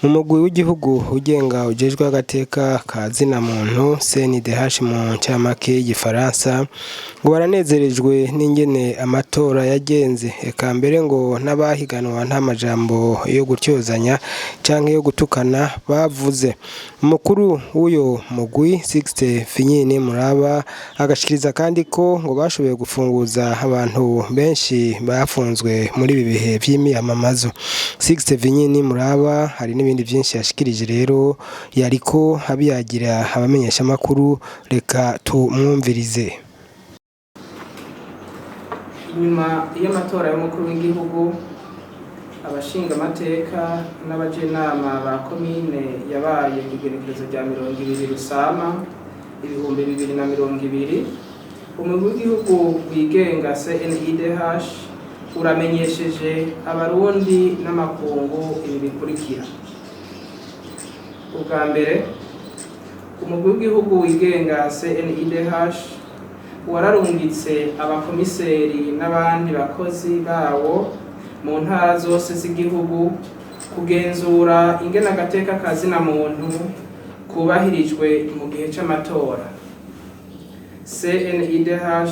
Mu mugwi w'igihugu ugenga ujejwe agateka ka zina muntu, CNDH mu ncamake y'igifaransa, ngo baranezerejwe n'ingene amatora yagenze, eka mbere ngo n'abahiganwa nta majambo yo gutyozanya canke yo gutukana bavuze. Umukuru w'uyo mugwi, Sixte Vinyini Muraba, agashikiriza kandi ko ngo bashoboye gufunguza abantu benshi bafunzwe muri ibi bihe vy'imyiyamamazo. Sixte Vinyini Muraba hari n'ibindi vyinshi yashikirije rero yariko abiyagira abamenyeshamakuru, reka tumwumvirize. Inyuma y'amatora y'umukuru w'igihugu, abashingamateka n'abajenama ba komine yabaye ku igenekerezo rya 20 Rusama 2020, umugwi w'igihugu wigenga CNIDH uramenyesheje Abarundi n'amakungu ibi bikurikira: Ubwa mbere, umugwi w'igihugu wigenga CNIDH wararungitse abakomiseri n'abandi bakozi bawo mu ntara zose z'igihugu kugenzura ingene agateka ka zina muntu kubahirijwe mu gihe c'amatora. CNIDH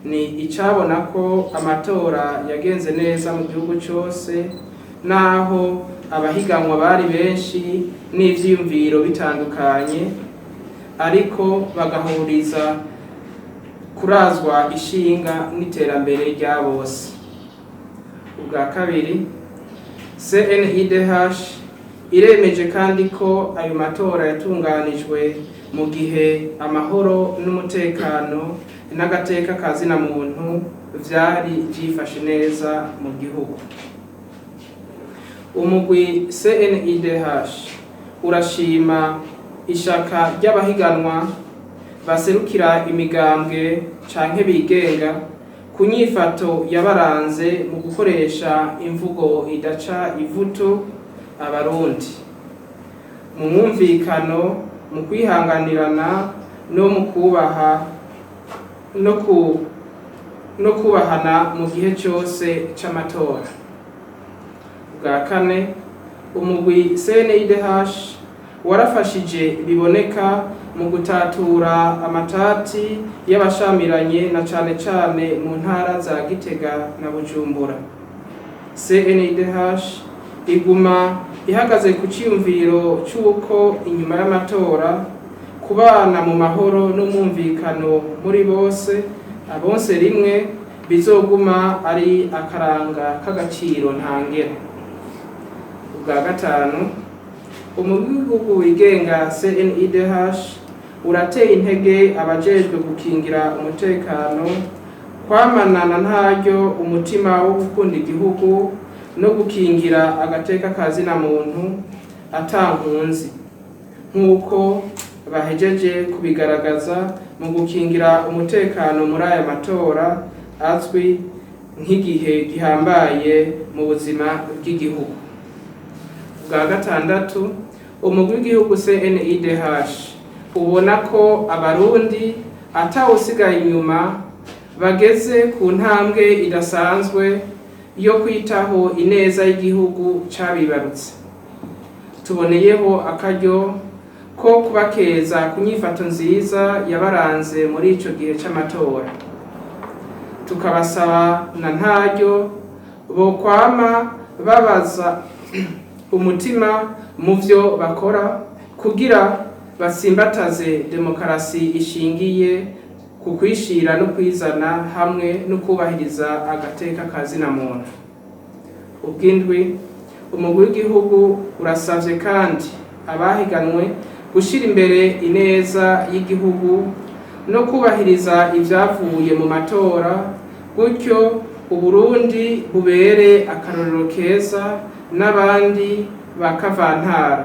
ni icabona ko amatora yagenze neza mu gihugu cose, naho abahiganwa bari benshi n'ivyiyumviro bitandukanye, ariko bagahuriza kurazwa ishinga n'iterambere rya bose. Ubwa kabiri, CNIDH iremeje kandi ko ayo matora yatunganijwe mu gihe amahoro n'umutekano n'agateka ka zina muntu vyari vyifashe neza mu gihugu. Umugwi CNIDH urashima ishaka ry'abahiganwa baserukira imigambwe canke bigenga ku nyifato yabaranze mu gukoresha imvugo idaca ivutu Abarundi, mu mwumvikano, mu kwihanganirana no mu kubaha no kubahana mu gihe cyose c'amatora. Bwa kane, umugwi CNIDH warafashije biboneka mu gutatura amatati y'abashamiranye, na cane cane mu ntara za Gitega na Bujumbura. CNIDH iguma ihagaze ku ciyumviro c'uko inyuma y'amatora kubana mu mahoro n'umwumvikano muri bose, abonse rimwe, bizoguma ari akaranga k'agaciro ntangere. Ubwa gatanu, umugwi w'igihugu wigenga CNIDH urateye intege abajejwe gukingira umutekano kwamanana ntaryo umutima wo gukunda igihugu no gukingira agateka ka zina muntu ata nkunzi, nk'uko bahejeje kubigaragaza mu gukingira umutekano muri aya matora azwi nk'igihe gihambaye mu buzima bw'igihugu. Bwa gatandatu, umugwi w'igihugu CNIDH ubona ko Abarundi atawusigaye inyuma bageze ku ntambwe idasanzwe yo kwitaho ineza y'igihugu cabibarutse. Tuboneyeho akaryo ko kubakeza ku nyifato nziza yabaranze muri ico gihe c'amatora, tukabasaba na ntaryo bokwama babaza umutima mu vyo bakora kugira batsimbataze demokarasi ishingiye ku kwishira no kwizana hamwe no kubahiriza agateka ka zina muntu. Ubwindwi, umugwi w'igihugu urasavye kandi abahiganwe gushira imbere ineza y'igihugu no kubahiriza ivyavuye mu matora, gutyo Uburundi bubere akarorero keza n'abandi ba kavantara.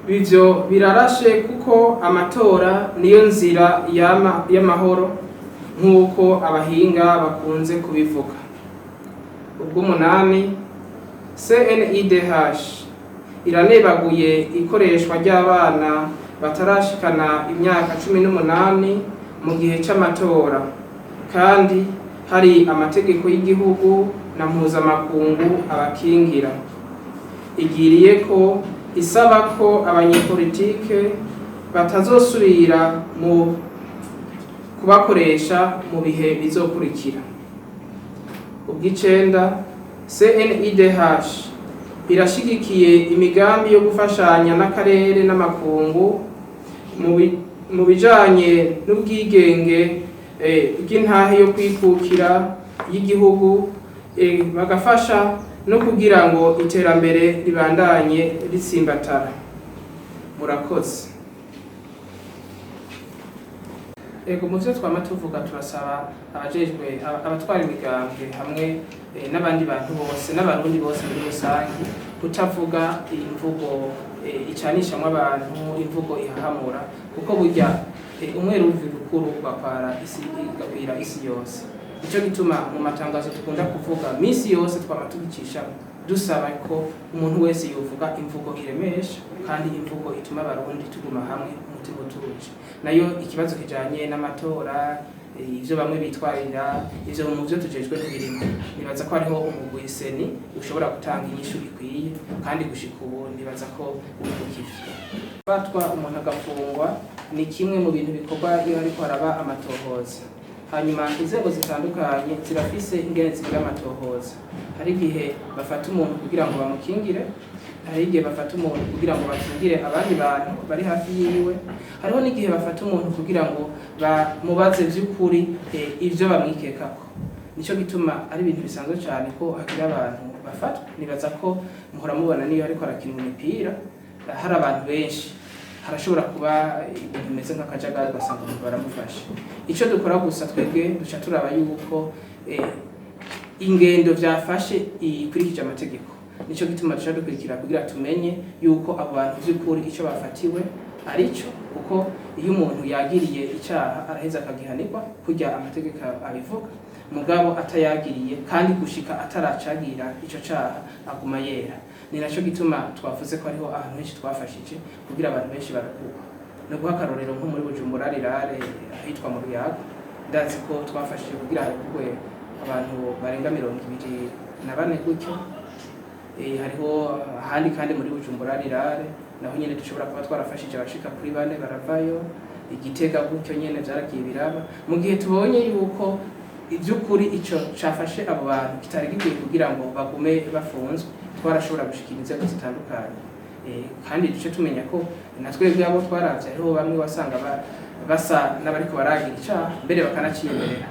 Ivyo birarashe kuko amatora niyo nzira y'amahoro nk'uko abahinga bakunze kubivuga. Ubw'umunani, CNIDH iranebaguye ikoreshwa ry'abana batarashikana imyaka 18 mu gihe c'amatora, kandi hari amategeko y'igihugu. na mpuzamakungu abakingira. Igiriye ko isaba ko abanyepolitike batazosubira mu kubakoresha mu bihe bizokurikira. Ubw'icenda, CNIDH irashigikiye imigambi yo gufashanya n'akarere n'amakungu mu bijanye n'ubwigenge bw'intahe yo kwikukira y'igihugu, bagafasha no kugira ngo iterambere ribandanye ritsimbatara. Murakoze. Ego, mu vyo twama tuvuga, turasaba abajejwe abatwara imigambwe hamwe n'abandi bantu bose n'Abarundi bose muri rusange kutavuga imvugo icanishamwo abantu, imvugo ihahamura, kuko burya umweru uva ibukuru ugakwara isi, igakwira isi yose. Nico gituma mu matangazo dukunda kuvuga misi yose twama tubicisha dusaba ko umuntu wese yovuga imvugo iremesha kandi imvugo ituma Abarundi tuguma hamwe, umutima utuje. Nayo ikibazo kijanye n'amatora, ivyo bamwe bitwarira, ivyo mu vyo tujejwe ntibirimo. Nibaza ko hariho umugwi CENI ushobora gutanga inyishu ikwiye, kandi gushika ubu nibaza ko uri ku kivi. Fatwa umuntu agafungwa ni kimwe mu bintu bikorwa iyo hariko haraba amatohoza. Hanyuma inzego zitandukanye zirafise ingene zigira amatohoza. Hari igihe bafata umuntu kugira ngo bamukingire, hari igihe bafata umuntu kugira ngo bakingire abandi bantu bari hafi yiwe, hariho n'igihe bafata umuntu kugira ngo bamubaze vy'ukuri ivyo bamwikekako. Nico gituma ari ibintu bisanzwe cyane ko hagira abantu bafatwa. Nibaza ko muhora mubona niyo ariko arakina imipira hari abantu benshi, harashobora kuba ibintu bimeze nk'akajagari, ugasanga umuntu baramufashe. Ico dukora gusa twebwe, duca turaba yuko ingendo vyafashe ikurikije amategeko. Nico gituma duca dukurikira kugira tumenye yuko abo bantu vy'ukuri ico bafatiwe arico, kuko iyo umuntu yagiriye icaha araheza akagihanirwa kurya amategeko abivuga, mugabo atayagiriye kandi gushika ataracagira ico caha aguma yera. Ni naco gituma twavuze ko hariho ahantu henshi twafashije kugira abantu benshi barakurwa. No guha akarorero nko muri Bujumbura Rirare, ahitwa mu Ruyaga, ndazi ko twafashije kugira harekurwe abantu barenga 24 gutyo. Hariho ahandi kandi muri Bujumbura Rirare naho nyene dushobora kuba twarafashije abashika kuri 4 baravayo. Igitega gutyo nyene vyaragiye biraba. Mu gihe tubonye yuko ivy'ukuri ico cafashe abo bantu kitari gikwiye kugira ngo bagume bafunzwe, twarashobora gushikira inzego zitandukanye. Kandi duce tumenya ko na twebwe abo twaravye hariho bamwe wasanga basa n'abariko baragira icaha, mbere bakanaciyemerera.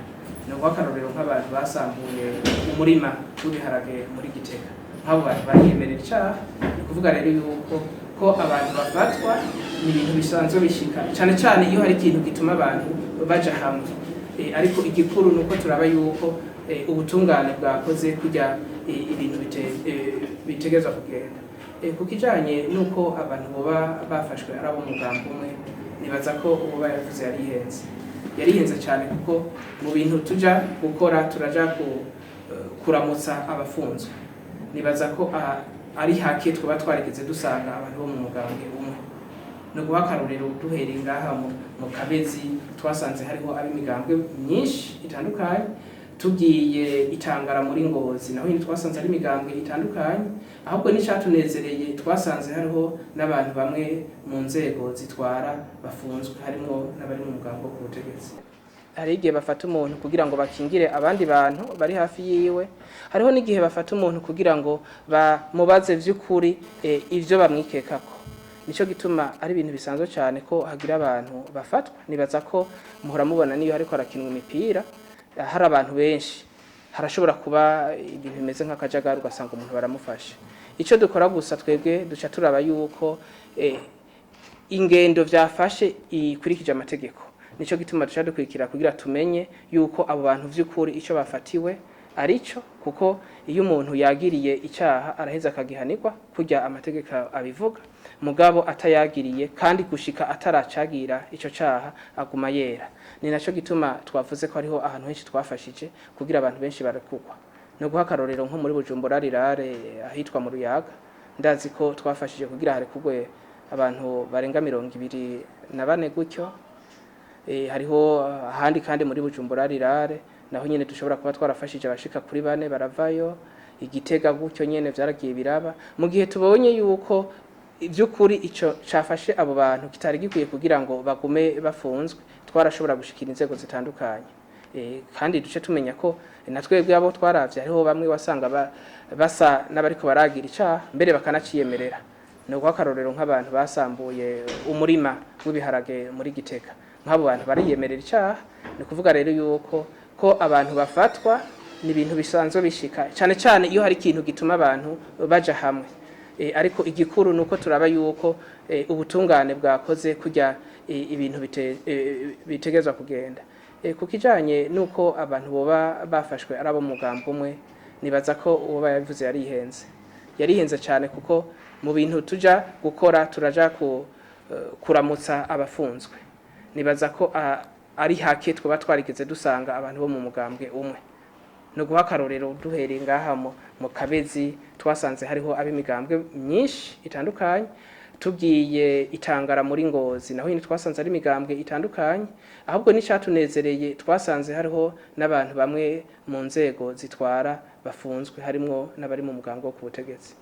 Ni uguha akarorero nk'abantu basambuye umurima w'ibiharage muri Gitega, nk'abo bantu bariyemerera icaha. Ni ukuvuga rero yuko ko abantu bafatwa ni ibintu bisanzwe bishika, cane cane iyo hari ikintu gituma abantu baja hamwe. Ariko igikuru ni uko turaba yuko ubutungane bwakoze kurya ibintu bitegerezwa kugenda. Ku kijanye n'uko abantu boba bafashwe ari abo mugambi umwe, nibaza ko uwo yavuze yarihenze, yarihenze cyane, kuko mu bintu tuja gukora turaja kuramutsa abafunzwe. Nibaza ko ari hake twaba twarigeze dusanga abantu bo mu mugambwe umwe. No guha akarorero, duhereye ngaha mu Kabezi, twasanze hariho ab'imigambwe myinshi itandukanye. Tugiye Itangara muri Ngozi, naho nyine twasanze ari imigambwe itandukanye. Ahubwo n'icatunezereye, twasanze hariho n'abantu bamwe mu nzego zitwara bafunzwe, harimo n'abari mu mugambi wo ku butegetsi. Hari igihe bafata umuntu kugira ngo bakingire abandi bantu bari hafi yiwe, hariho n'igihe bafata umuntu kugira ngo bamubaze vy'ukuri ivyo bamwikekako. Nico gituma ari ibintu bisanzwe cyane ko hagira abantu bafatwa. Nibaza ko muhora mubona niyo hariko harakinwa imipira hari abantu benshi, harashobora kuba ibintu bimeze nk'akajagari, ugasanga umuntu baramufashe. Ico dukora gusa twebwe, duca turaba yuko ingendo vyafashe ikurikije amategeko. Nico gituma duca dukurikira kugira tumenye yuko abo bantu vy'ukuri ico bafatiwe arico, kuko iyo umuntu yagiriye icaha araheza akagihanirwa kurya amategeko abivuga, mugabo atayagiriye kandi gushika ataracagira ico caha aguma yera. Ni naco gituma twavuze ko hariho ahantu henshi twafashije kugira abantu benshi barakurwa. No guha akarorero nko muri Bujumbura Rirare, ahitwa mu Ruyaga, ndazi ko twafashije kugira harekurwe abantu barenga 24 gutyo. Hariho ahandi kandi muri Bujumbura Rirare Naho nyene dushobora kuba twarafashije abashika kuri bane baravayo. Igitega gutyo nyene vyaragiye biraba. Mu gihe tubonye yuko iby'ukuri ico cafashe abo bantu kitari gikwiye kugira ngo bagume bafunzwe, twarashobora gushikira inzego zitandukanye. Kandi duce tumenya ko na twebwe abo twaravye, hariho bamwe wasanga basa n'abariko baragira icaha, mbere bakanaciyemerera. Ni uguha akarorero nk'abantu basambuye umurima w'ibiharage muri Gitega, nk'abo bantu bariyemerera icaha. Ni ukuvuga rero yuko ko abantu bafatwa ni ibintu bisanzwe bishika, cane cane iyo hari ikintu gituma abantu baja hamwe. Ariko igikuru nuko turaba yuko ubutungane bwakoze kurya ibintu bitegezwa kugenda. Ku kijanye nuko abantu boba bafashwe ari abo mugambwe umwe, nibaza ko uwo yabivuze yarihenze, yarihenze cyane, kuko mu bintu tuja gukora turaja kuramutsa abafunzwe. Nibaza ko ari hake twaba twarigeze dusanga abantu bo mu mugambwe umwe. No guha akarorero, duhereye ngaha mu Kabezi, twasanze hariho ab'imigambwe myinshi itandukanye. Tugiye Itangara muri Ngozi, naho nyine twasanze ari imigambwe itandukanye. Ahubwo n'icatunezereye, twasanze hariho n'abantu bamwe mu nzego zitwara bafunzwe, harimwo n'abari mu mugambwe wo ku butegetsi.